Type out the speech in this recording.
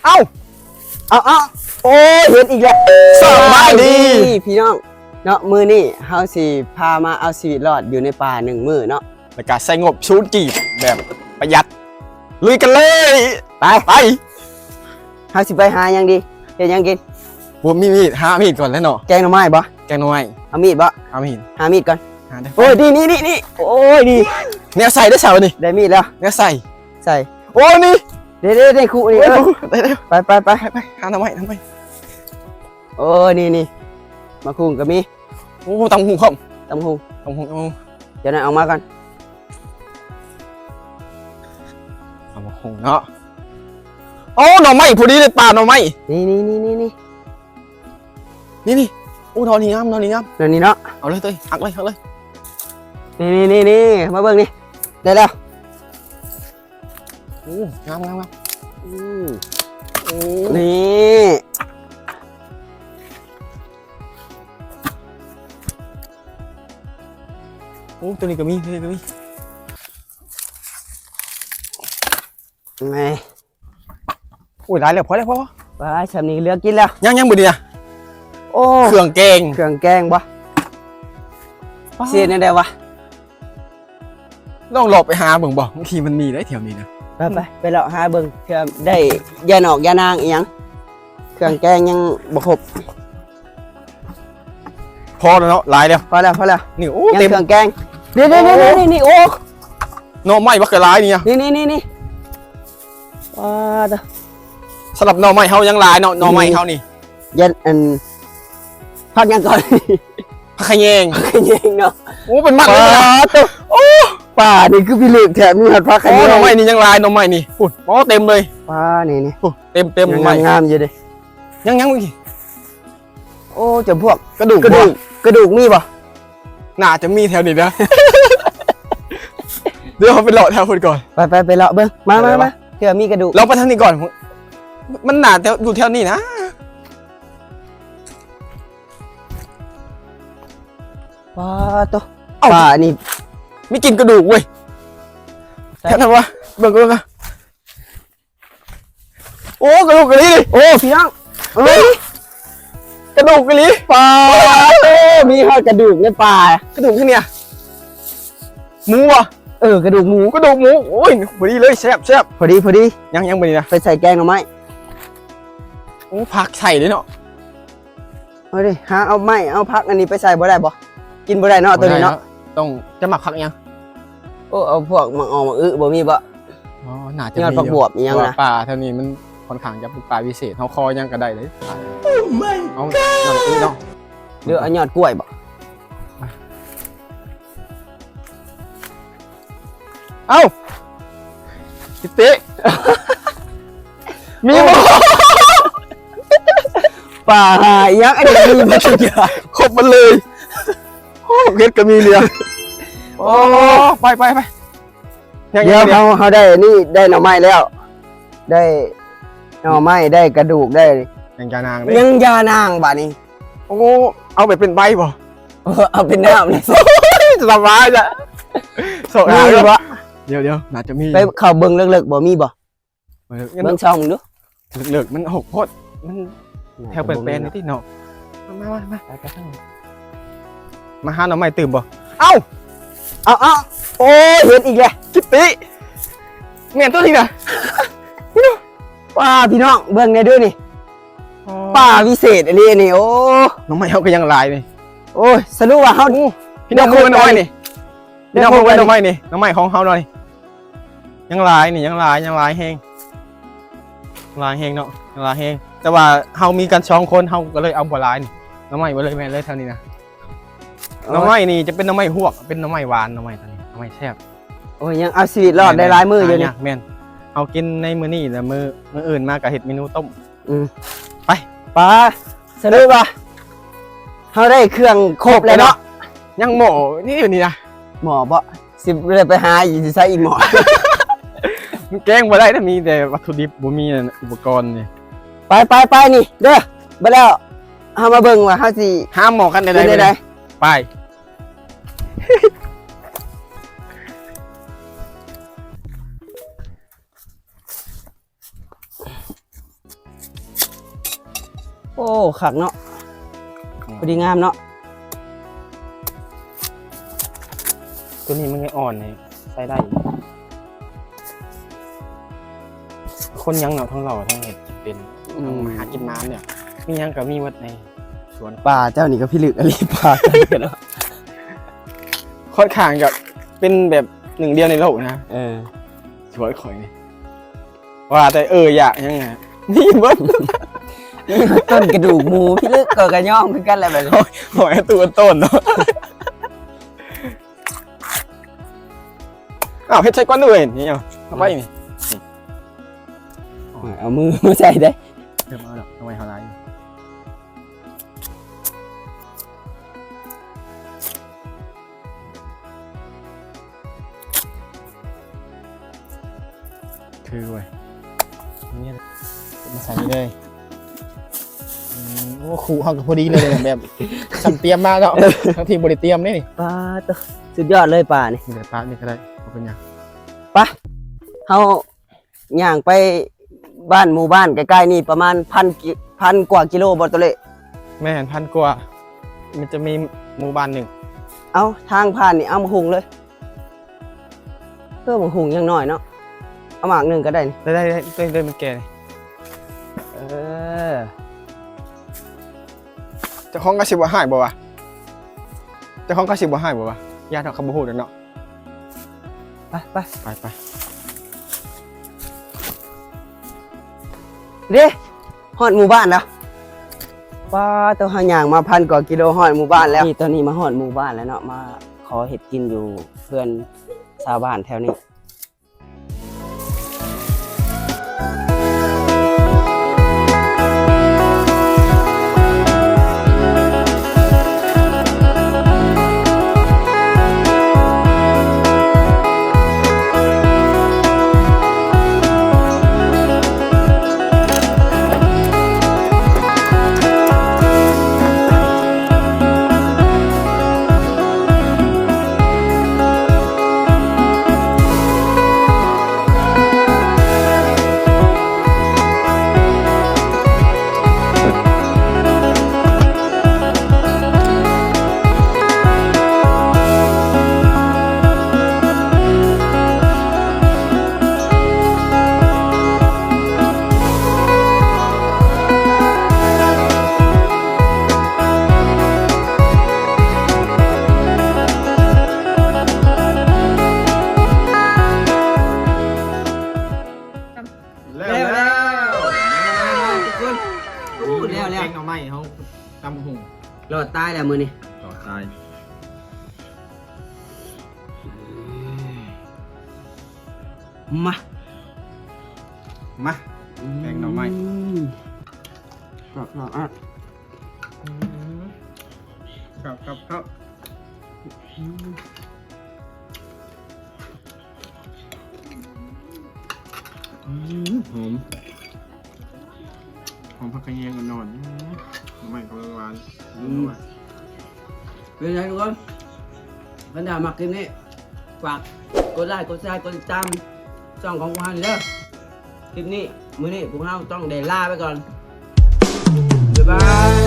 ເອົ້າ ເອົາ ເອົາ ໂອ້ຍ ເຫັນອີກແລ້ວ. ສະບາຍດີພີ່ນ້ອງເນາະ, ມື້ນີ້ເຮົາຊິພາມາເອົາຊີວິດລອດຢູ່ໃນປ່າໜຶ່ງມື້ເນາະ ແລ້ວກະໃຊ້ງົບສູນກີບແບບປະຢັດ. ລຸຍກັນເລີຍ. ໄປ ໄປ. ເຮົາຊິໄປຫາຫຍັງດີ? ເຮັດຫຍັງກິນ? ບໍ່ມີມີດ, ຫາມີດກ່ອນແຫຼະເນາະ. ແກງໜໍ່ໄມ້ບໍ່? ແກງໜໍ່ໄມ້. ເອົາມີດບໍ່? ເອົາມີດ. ຫາມີດກ່ອນ. ໂອ້ຍ ນີ້ ນີ້ ນີ້ ນີ້. ໂອ້ຍ ນີ້ ແນວໃສ່ເດ້ ເສົານີ້. ໄດ້ມີດແລ້ວ. ແນວໃສ່. ໃສ່. ໂອ້ ນີ້ ເດ້ ເດ້ ເດ້ ຄຸນີ້. ໂອ້ຍ ເອີ ໄດ້ ໄດ້. ໄປ ໄປ ໄປ ໄປ ໄປ ຫາໜໍ່ໄມ້ ໜໍ່ໄມ້. ໂອ້ ນີ້ ນີ້ ໝາກຫຸ່ງກໍມີ. ໂອ້ ຕຳຫຸ່ງພ້ອມ. ຕຳຫຸ່ງ ຕຳຫຸ່ງ. ໂອ້ ເຈົ້ານັ້ນເອົາມາກ່ອນ. ຕຳຫຸ່ງເນາະ. ໂອ້ ໜໍ່ໄມ້ພໍດີເລີຍ, ປ່າໜໍ່ໄມ້. ນີ້ ນີ້ ນີ້ ນີ້ ນີ້. ນີ້ ນີ້. ໂອ້ ໜໍ່ນີ້ງາມ, ໜໍ່ນີ້ງາມ. ໜໍ່ນີ້ເນາະ. ເອົາເລີຍ ເຕີຍ ຫັກເລີຍ ຫັກເລີຍ. ນີ້ ນີ້ ນີ້ ນີ້ ມາເບິ່ງນີ້. ໄດ້ແລ້ວ. ໂອ້ ງາມ ງາມ ງາມ. ອືມ ໂອ້ ນີ້. ໂອ້ ຕົວນີ້ກໍມີ ຕົວນີ້ກໍມີ. ແໝ່ ໂອ້ຍ ຫຼາຍແລ້ວ ພໍແລ້ວ ພໍ ພໍ. ໄປ ຊ່ຳນີ້ເຫຼືອກິນແລ້ວ. ຍັງ ຍັງບໍ່ດີນະ. ໂອ້ ເຄື່ອງແກງ ເຄື່ອງແກງບໍ່? ຊິເຮັດແນວໃດວະ? ລອງເລາະໄປຫາເບິ່ງບໍ່? ບາງທີມັນມີໄດ໋ແຖວນີ້ນະ. ໄປ ໄປ ໄປເລາະຫາເບິ່ງ ເທື່ອໄດ້ຢານອກຢານາງອີ່ຫຍັງ. ເຄື່ອງແກງຍັງບໍ່ຄົບ. ພໍແລ້ວເນາະ ຫຼາຍແລ້ວ. ພໍແລ້ວ ພໍແລ້ວ. ນີ້ ໂອ້ ເຕັມເຄື່ອງແກງ. ນີ້ ນີ້ ນີ້ ນີ້ ໂອ້ ໜໍ່ໄມ້ບັກກະຫຼາຍນີ້. ນີ້ ນີ້ ນີ້ ນີ້. ວ້າ ສຳລັບໜໍ່ໄມ້ເຮົາຍັງຫຼາຍເນາະ, ໜໍ່ໄມ້ເຮົານີ້. ເຢັນ ອັນ ຜັກຫຍັງກ່ອນ? ຜັກຂະແຍງ. ຜັກຂະແຍງເນາະ. ໂອ້ ເປັນມັດເລີຍ. ໂອ້ ປ່ານີ້ຄືພິລຶກແທ້ ມີຮອດຜັກຂະແຍງ. ໂອ້ ໜໍ່ໄມ້ນີ້ຍັງຫຼາຍ ໜໍ່ໄມ້ນີ້. ພຸ້ນ ໂອ້ ເຕັມເລີຍ. ປ່ານີ້ ນີ້ ພຸ້ນ ເຕັມ ເຕັມ ໜໍ່ໄມ້ ງາມຢູ່ເດ້. ຍັງ ຍັງອີກ. ໂອ້ ຈຳພວກ ກະດູກ ກະດູກ ກະດູກມີບໍ່? ໜ້າຈະມີແຖວນີ້ເດີ. ດຽວເຮົາໄປເລາະແຖວພຸ້ນກ່ອນ. ໄປ ໄປ ໄປເລາະເບິ່ງ. ມາ ມາ ມາ ເທື່ອມີກະດູກ. ເລາະໄປທາງນີ້ກ່ອນ. ມັນໜ້າຈະຢູ່ແຖວນີ້ນະ. ປາໂຕ ເອົ້າ ປ່ານີ້ມີກິ່ນກະດູກເວີຍ. ໃສ? ແຖວນັ້ນວະ? ເບິ່ງ ເບິ່ງ ເບິ່ງ. ໂອ້ ກະດູກອີ່ຫຼີ. ໂອ້ ພີ່ນ້ອງ ເອີຍ ກະດູກອີ່ຫຼີ. ປາໂຕ ມີຮອດກະດູກໃນປ່າ. ກະດູກທີ່ນີ້ ໝູບໍ່? ເອີ ກະດູກໝູ ກະດູກໝູ. ໂອ້ຍ ພໍດີເລີຍ ແຊບ ແຊບ. ພໍດີ ພໍດີ. ຍັງ ຍັງບໍ່ນີ້ນະ ໄປໃສ່ແກງໜໍ່ໄມ້. ໂອ້ ຜັກໃສ່ເລີຍເນາະ. ເອົາເດ້ ຫາເອົາໄມ້ເອົາຜັກອັນນີ້ໄປໃສ່ບໍ່ໄດ້ບໍ່? ກິນບໍ່ໄດ້ເນາະ ໂຕນີ້ເນາະ. ຕ້ອງ ຈະໝັກຜັກຫຍັງ? ໂອ້ ເອົາພວກໝາກອອກໝາກອຶບໍ່ມີບໍ່? ອໍ ໜ້າຈະມີຢູ່ ຍອດຜັກບວບອີ່ຫຍັງນະ. ເພາະວ່າປ່າແຖວນີ້ມັນຂ້ອນຂ້າງຈະເປັນປ່າວິເສດ ເຮົາຂໍຫຍັງກໍໄດ້ເດ້. ເອົາໝາກອອກເນາະ ຫຼືເອົາຍອດກ້ວຍບໍ່? ເອົ້າ ກິດຕິ ມີບໍ່? ໂອ້ ປ່າຫາອີ່ຫຍັງ ອັນນີ້ມີໝົດທຸກຢ່າງ ຄົບໝົດເລີຍ. ໂອ້ ເຫັດກໍມີເຫຼືອ. ໂອ້ ໄປ ໄປ ໄປ. ດຽວເຮົາ ເຮົາໄດ້ອັນນີ້ ໄດ້ໜໍ່ໄມ້ແລ້ວ ໄດ້ໜໍ່ໄມ້ ໄດ້ກະດູກ ໄດ້ ຍັງຢານາງເດ້ ຍັງຢານາງບາດນີ້. ໂອ້ ເອົາໄປເປັນໃບບໍ່? ເອີ ເອົາເປັນນ້ຳເລີຍ ສະບາຍລະ. ໂຊກ ມີຢູ່ບໍ່? ດຽວໆ ໜ້າຈະມີ. ໄປເຂົ້າເບິ່ງເລິກໆບໍ່? ມີບໍ່? ເບິ່ງຊ່ອງເບິ່ງດູ. ເລິກໆ ມັນຫົກໂພດ ມັນແຖວແປນໆ ນີ້ຕິເນາະ. ມາ ມາ ມາ ໄປກັນ ມາຫາໜໍ່ໄມ້ຕື່ມບໍ່? ເອົ້າ ເອົ້າ ເອົ້າ ໂອ້ຍ ເຫັນອີກແລ້ວ ກິດຕິ ແມ່ນຕົວນີ້ນະ. ປ້າ ພີ່ນ້ອງເບິ່ງແດ່ເດີນີ້. ອໍ ປ່າວິເສດອີ່ຫຼີນີ້. ໂອ້ ໜໍ່ໄມ້ເຮົາກໍຍັງຫຼາຍນີ້. ໂອ້ຍ ສະຫຼຸບວ່າເຮົາ ໂອ້ ພີ່ນ້ອງເບິ່ງໜໍ່ໄມ້ນີ້ ພີ່ນ້ອງເບິ່ງໜໍ່ໄມ້ນີ້ ໜໍ່ໄມ້ຂອງເຮົາໜ່ອຍ ຍັງຫຼາຍນີ້ ຍັງຫຼາຍ ຍັງຫຼາຍແຮງ ຫຼາຍແຮງເນາະ ຍັງຫຼາຍແຮງ. ແຕ່ວ່າເຮົາມີກັນສອງຄົນ ເຮົາກໍເລີຍເອົາບໍ່ຫຼາຍນີ້ ໜໍ່ໄມ້ບໍ່ເລີຍ ແມ່ນເລີຍແຖວນີ້ນະ. ອໍ ໜໍ່ໄມ້ນີ້ຈະເປັນໜໍ່ໄມ້ຮວກ ເປັນໜໍ່ໄມ້ຫວານ ໜໍ່ໄມ້ຕົວນີ້ ໜໍ່ໄມ້ແຊບ. ໂອ້ຍ ຍັງເອົາຊີວິດລອດໄດ້ຫຼາຍມື້ຢູ່ນີ້. ແມ່ນ ເຮົາກິນໃນມື້ນີ້ ແລ້ວມື້ ມື້ອື່ນມາກໍເຮັດເມນູຕົ້ມ. ອືມ ໄປ ໄປ. ສະຫຼຸບວ່າເຮົາໄດ້ເຄື່ອງຄົບແລ້ວເນາະ. ຍັງໝໍ້ນີ້ຢູ່ນີ້ນະ. ໝໍ້ບໍ່? ຊິໄດ້ໄປຫາຢູ່ໃສອີກໝໍ້? ມັນແກງບໍ່ໄດ້ນະ ມີແຕ່ວັດຖຸດິບ ບໍ່ມີອຸປະກອນນີ້. ໄປ ໄປ ໄປ ນີ້ເດີ. ບັດແລ້ວເຮົາມາເບິ່ງວ່າເຮົາຊິຫາໝໍ້ກັນແນວໃດ. ໄປ. ໄປ. ໂອ້ ຄັກເນາະ ອືມ ພໍດີງາມເນາະ. ຕົວນີ້ມັນຍັງອ່ອນນີ້ ໃຊ້ໄດ້ຢູ່. ຄົນຫຍັງເນາະ ທັງເລົ່າທັງເຮັດກິນເປັນ ອືມ ທັງມາຫາກິນມານເນຍ ມີຫຍັງກໍມີໝົດໃນສວນ. ປ່າເຈົ້ານີ້ກໍພິລຶກອີ່ຫຼີ ປ່າເຈົ້ານີ້ເນາະ. ຂ້ອນຂ້າງຈະເປັນແບບໜຶ່ງດຽວໃນໂລກນະ. ເອີ ສວນຂ້ອຍນີ້ ວ່າແຕ່ເອີຢາກຫຍັງນະ ມີເບິດ ມີຕົ້ນກະດູກໝູ ພິລຶກກໍກະຍອມຄືກັນແຫຼະ ແບບນີ້. ໂອ້ຍ ໂອ້ຍ ຕົວຕົ້ນເນາະ. ອ້າວ ເຮັດໃສ່ກ່ອນເວີຍ ນີ້ເອົາ ເອົາໄປນີ້ ອືມ ເອົາມືມາໃສ່ເດ້. ເອີ ບໍ່ເອົາດອກ ເອົາໄວ້ເຮົາຫຼາຍຢູ່. ຄືເວີຍ ນີ້ມາໃສ່ນີ້ເລີຍ. ອືມ ໂອ້ ຄູ່ເຮົາກໍພໍດີເລີຍ ແບບຊ່ຳຕຽມມາເນາະ ທັງທີ່ບໍ່ໄດ້ຕຽມເດ້ນີ້. ປາດໂທ້ ສຸດຍອດເລີຍປານີ້. ນີ້ແຫຼະ ປານີ້ກໍໄດ້ ບໍ່ເປັນຫຍັງ. ປະ ເຮົາຍ່າງໄປບ້ານໝູ່ບ້ານໃກ້ໆນີ້ ປະມານພັນກິ ພັນກວ່າກິໂລບໍ່ ໂຕເລກ? ແມ່ນ ພັນກວ່າ ມັນຈະມີໝູ່ບ້ານໜຶ່ງ. ເອົ້າ ທາງຜ່ານນີ້ ເອົາໝາກຫຸ່ງເລີຍ. ເອີ ໝາກຫຸ່ງຍັງນ້ອຍເນາະ ເອົາໝາກໜຶ່ງກໍໄດ້ນີ້. ໄດ້ ໄດ້ ໄດ້ ໄດ້ ມັນແກ່ນີ້. ເອີ ເຈົ້າຂອງກໍຊິບໍ່ຮ້າຍບໍ່ວະ? ເຈົ້າຂອງກໍຊິບໍ່ຮ້າຍບໍ່ວະ? ຢ້ານເນາະ ເຂົາບໍ່ຮູ້ດອກເນາະ. ໄປ ໄປ ໄປ ໄປ. ເດ້ ຮອດໝູ່ບ້ານແລ້ວ. ປາດໂທ້ ເຮົາຍ່າງມາພັນກວ່າກິໂລ ຮອດໝູ່ບ້ານແລ້ວ. ນີ້ ຕອນນີ້ມາຮອດໝູ່ບ້ານແລ້ວເນາະ ມາຂໍເຮັດກິນຢູ່ເຮືອນຊາວບ້ານແຖວນີ້. ແລ້ວ ແລ້ວ ແລ້ວ ແລ້ວ ທຸກຄົນ. ໂອ້ ແລ້ວ ແລ້ວ ແກງໜໍ່ໄມ້ເຮົາ ຕຳບັກຫຸ່ງ ລອດຕາຍແລ້ວມື້ນີ້ ລອດຕາຍ. ມາ ມາ ອືມ ແກງໜໍ່ໄມ້ ອືມ ແຊບໆ ອືມ ຄັກໆ ອືມ ຫອມ ຫອມຜັກຂະແຍງອ່ອນໆ ອືມ ໜໍ່ໄມ້ກໍຫວານ ອືມ ເປັນໄງທຸກຄົນ? ຄັນຖ້າມັກຄລິບນີ້ ຝາກກົດໄລ ກົດແຊ ກົດຕິດຕາມຊ່ອງຂອງພວກເຮົານີ້ເດີ. ຄລິບນີ້ ມື້ນີ້ພວກເຮົາຕ້ອງໄດ້ລາໄປກ່ອນ ບາຍບາຍ.